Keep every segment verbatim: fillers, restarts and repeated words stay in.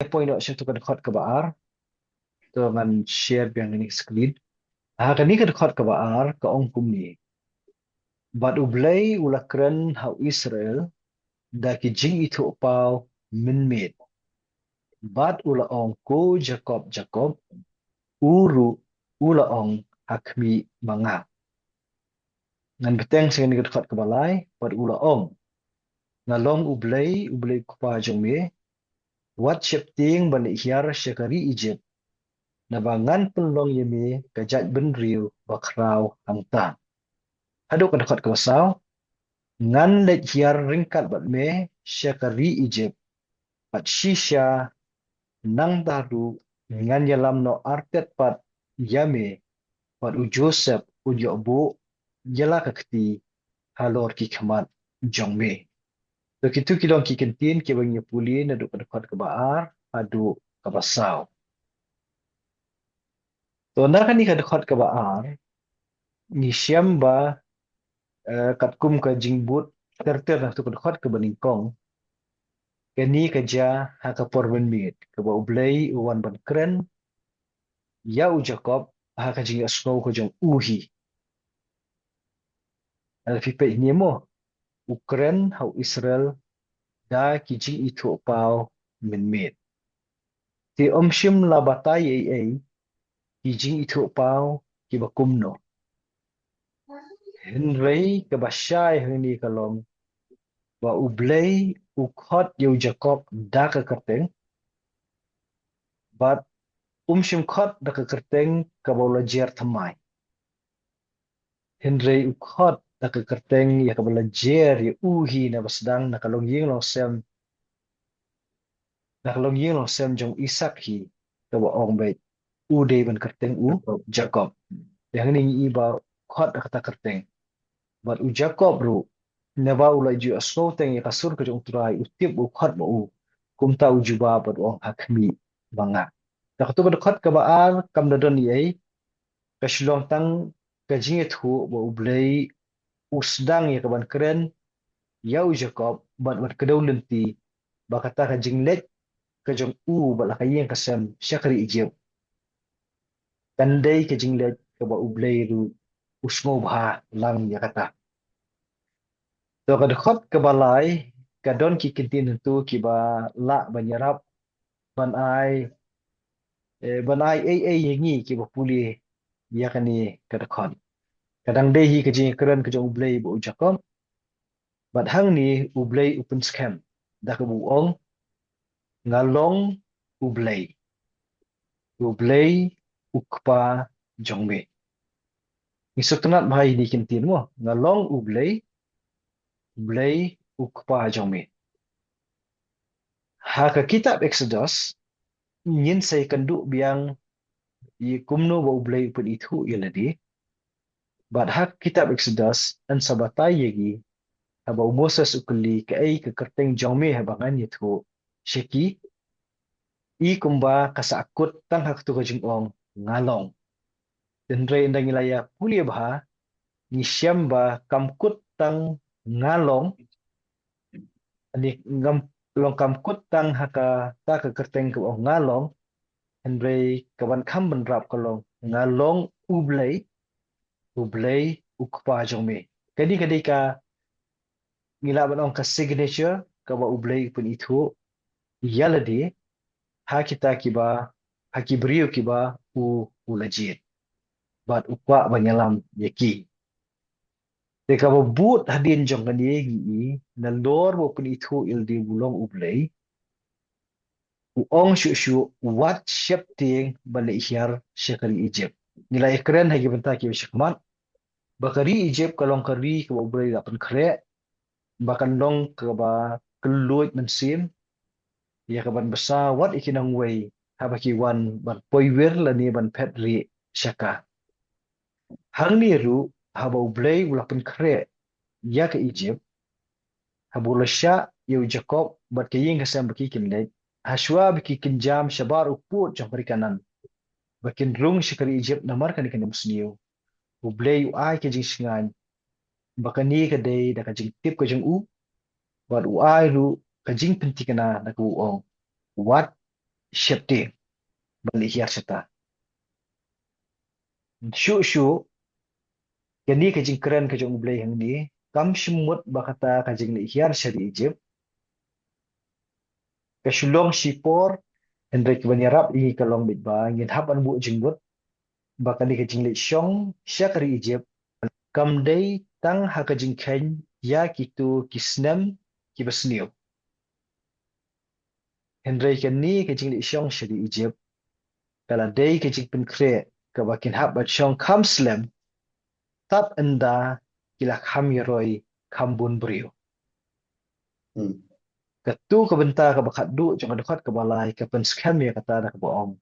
Point noh sha tu ka dkhot kaba ar. To ngan share biang kane ka screen. Ha kane ka dkhot kaba ar ka ong kumne. Bad U Blei u la kren ha u Israel da ki jingithuhpaw mynmiet. Bad u la ong, ko Jakob, Jakob, u ruh u la ong, ha khmih ma nga. Ngan bteng sha kane ka dkhot kaba lai, bad u la ong, nga long U Blei, U Blei U Kpa jong me, wat sheptieng ban leit hiar sha ka ri Egypt, naba ngan pynlong ïa me ka jaitbynriew bakhraw hangta. Haduh ka dkhot kaba saw, ngan leit hiar ryngkat bad me sha ka ri Egypt, bad shisha nangta ruh ngan ïalam noh artet pat ïa me, bad u Joseph un ïoh buh ïa la ka kti halor ki khmat jong me. To kitu ki long ki kyntien kiba ngi pule naduh ka dkhot kaba ar haduh kaba saw. To na kane ka dkhot kaba ar ngi shem ba, eh, katkum ka jingbud ter ter na tu ka dkhot kaba nyngkong. Kane ka jia ha ka por mynmiet kaba U Blei u wan ban kren ïa u Jakob ha ka jingïasngew ka jong u hi. Lada phi peit hangne mo, u kren ha u Israel da ki jingithuhpaw mynmiet. Te um shym la batai ei ei ki jingithuhpaw kiba kumno. Hynrei kaba shai hangne ka long ba U Blei u khot ïa u Jakob da ka kyrteng, bad um shym khot da ka kyrteng kaba u la jer thymmai. Hynrei u khot da ka kyrteng ïa kaba la jer ïa u hi naba sdang na ka longïing longsem, na ka longïing longsem jong u Isak hi, kaba ong beit u dei ban kyrteng u Jakob. Te hangne ngi i ba u khot da kata kyrteng. Bad u Jakob ruh, naba u la ju ïasngew teng ïa ka sur ka jong U Trai, u tip u khot ma u, kumta u jubab bad u ong, ha khmih ma nga. Te katu ka dkhot kaba ar kam da don ei ei, ka shu long tang ka jingïathuh ba U Blei u sdang ïa ka ban kren ïa u Jakob bad ban kdew lynti ba kata ka jingleit ka jong u bad la ka ïing ka sem sha ka ri Egypt kan dei ka jingleit kaba U Blei ruh u sngewbha lang ïa kata. To ka dkhot kaba lai ka don ki kyntien hangto kiba lah ban ïarap ban ai, eh, ban ai ei ei ïa ngi kiba pule ïa kane ka dkhot. Ka dang dei hi ka jingkren ka jong U Blei bad u Jakob. Bad hangne U Blei u pynskhem da kaba u ong, nga long U Blei, U Blei U Kpa jong me. Ngi sngewtynnat bha ïa kine ki kyntien mo, nga long U Blei, U Blei U Kpa jong me. Ha ka kitab Exodus ngin sa ïakynduh biang ïa kumno ba U Blei u pynithuh ïa lade. Bad ha ka kitab Exodus yn sa batai ïa ngi haba u Moses u kylli, kaei ka kyrteng jong me haba ngan ïathuh sha ki. I kumba ka sa kut tang ha katu ka jingong, nga long. Hynrei ynda ngi la ïa pule bha ngi shem ba kam kut tang nga long. Ani ngam long kam kut tang ha kata ka kyrteng kaba ong nga long. Hynrei ka ban kham bynrap ka long, nga long U Blei, U Blei U Kpa jong me. Kane ka dei ka ngi lah ban ong ka signature kaba U Blei u pynithuh ïa lade ha kita kiba, ha ki briew kiba u, u la jied bad u kwah ban ïalam ïa ki. Te kaba bud hadien jong kane ngi i, nalor ba u pynithuh ïa lade u long U Blei, u ong shuh shuh, wat sheptieng ban leit hiar sha ka ri Egypt. Ngi la ïakren ha ki bynta kiba shakhmat ba ka ri Egypt ka long ka ri kaba U Blei u la pynkhreh, ba kan long kaba kylluid mynsiem ïa ka ban bsa wat ïa ki nongwei haba ki wan ban poiwir lane ban phet rieh sha ka. Hangne ruh haba U Blei u la pynkhreh ïa ka Egypt, haba u la shah ïa u Jakob bad ka ïing ka sem ba ki kin leit, hashwa ba ki kin jam shabar u pud jong ka ri Kanaan, ba kin rung sha ka ri Egypt namar kane ka niam sniew, U Blei u ai ka jingshngaiñ ba kane ka dei da ka jingtip ka jong u, bad u ai ruh ka jingpynthikna da kaba u ong, wat sheptieng ban leit hiar shata. Shuh shuh, kane ka jingkren ka jong U Blei hangne kam shym mut ba kata ka jingleit hiar sha ri Egypt ka shu long shipor, hynrei kaban ïarap ïa ngi ka long beit ba ngin hap ban buh jingmut ba kane ka jingleit shong sha ka ri Egypt kam dei tang ha ka jingkheiñ ïa kito ki snem kiba sniew. Hynrei kane ka jingleit shong sha ri Egypt ka la dei ka jingpynkhreh kaba kin hap ban shong kham slem tad ynda ki la kham ïaroi kham bun briew. Hmm. Katto ka bynta kaba khatduh jong ka dkhot kaba lai ka pynskhem ïa kata da kaba ong,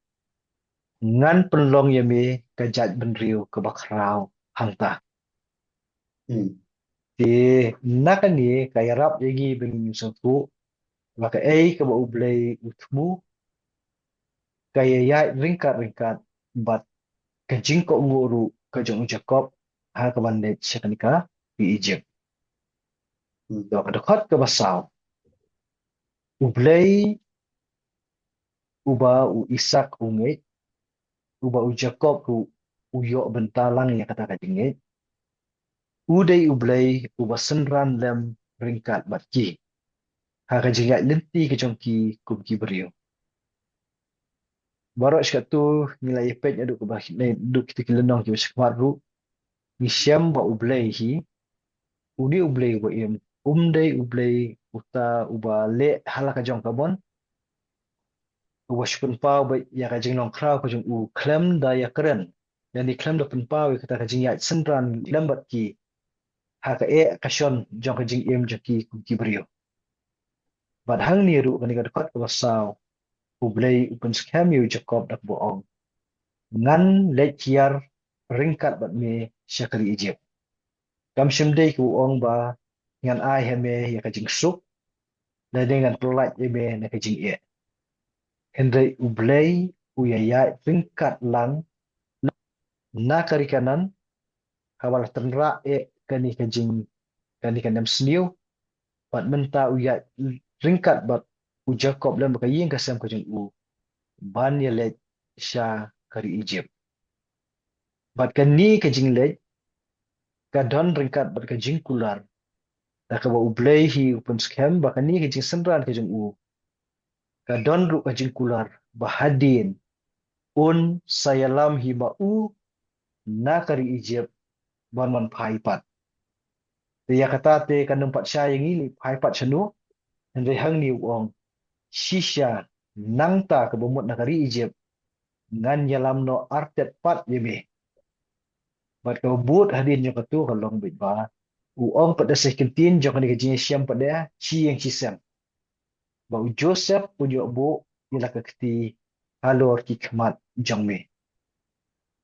ngan pynlong ïa me ka jaitbynriew kaba khraw hangta. Hmm. Te na kane ka ïarap ïa ngi ba ngin sngewthuh ba kaei kaba U Blei u thmu ka ïaid ryngkat ryngkat bad ka jingkohnguh ruh ka jong u Jakob ha kaban leit sha kane ka ri Egypt. Hmm. To ka dkhot kaba saw, U Blei uba u Isak u ngeit, uba u Jakob ruh u ïoh bynta lang ïa kata ka jingngeit, u dei U Blei uba synran lem ryngkat bad ki ha ka jingïaid lynti ka jong ki kum ki briew. Baroh shi katto ngi la ïa peit naduh kaba, naduh kita ki lynnong kiba shakhmat ruh, ngi shem ba U Blei hi, une U Blei uba im, um dei U Blei uta uba leh ha la ka jong ka mon, uba shu pynpaw beit ïa ka jinglong khraw ka jong u khlem da ïakren, ïa ni khlem da pynpaw ïa kata ka jingïaid synran lem bad ki ha kaei ka shon jong ka jingim jong ki kum ki briew. Bad hangne ruh kane ka dkhot kaba saw, U Blei u pynskhem ïa u Jakob da kaba ong, ngan leit hiar ryngkat bad me sha ka ri Egypt. Kam shym dei ka u ong ba ngan ai ha me ïa ka jingsuk, lane ngan pyllait ïa me na ka jingeh. Hynrei U Blei u ïaid ryngkat lang na ka ri Kanaan, haba la tynrah eh kane ka jing, kane ka nemsniew, bad mynta u ïaid ryngkat bad u Jakob lem bad ka ïing ka sem ka jong u ban ïaleit sha ka ri Egypt. Bad kane ka jingleit ka don ryngkat bad ka jingkular da kaba U Blei hi u pynskhem ba kane ka jingsynran ka jong u ka don ruh ka jingkular ba hadien un sa ïalam hi ma u na ka ri Egypt ban wan phai pat. Te ïa kata te kan ym pat shai ïa ngi leit phai pat shano, hynrei hangne u ong, shisha nangta kaba mut na ka ri Egypt ngan ïalam noh artet pat ïa me. Bad kaba bud hadien jong kato ka long beit ba u ong pat da sa ki ktien jong kane ka jingshem pat da shi ïing shi sem, ba u Joseph un ïoh buh ïa la ka kti halor ki khmat jong me.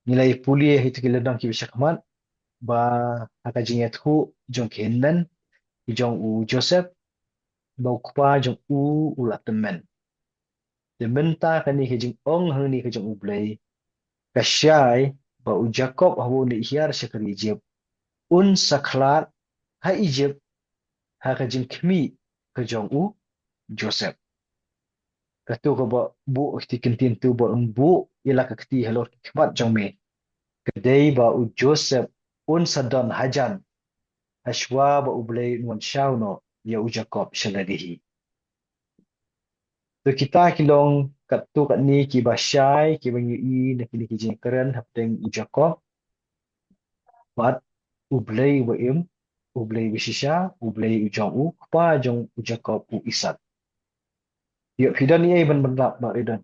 Ngi la ïa pule ha kito ki lynnong kiba shakhmat ba ha ka jingïathuh jong ki hynmen ki jong u Joseph, ba u kpa jong u u la tymmen. Te mynta kane ka jingong hangne ka jong U Blei ka shai ba u Jakob haba un leit hiar sha ka ri Egypt un sa khlad ha Egypt ha ka jingkhmih ka jong u Joseph. Kato kaba buh kti ki ktien tu ba un buh ïa la ka kti halor ki khmat jong me ka dei ba u Joseph un sa don hajan hashwa ba U Blei un wan shaw noh ïa u Jakob sha lade hi. To kita ki long katto katne kiba shai kiba ngi ïohi na kine ki jingkren hapdeng u Jakob bad U Blei uba im, U Blei uba shisha, U Blei u jong u kpa jong u Jakob u Isak. Ïoh phi don ei ei ban bynrap Bah Ridon?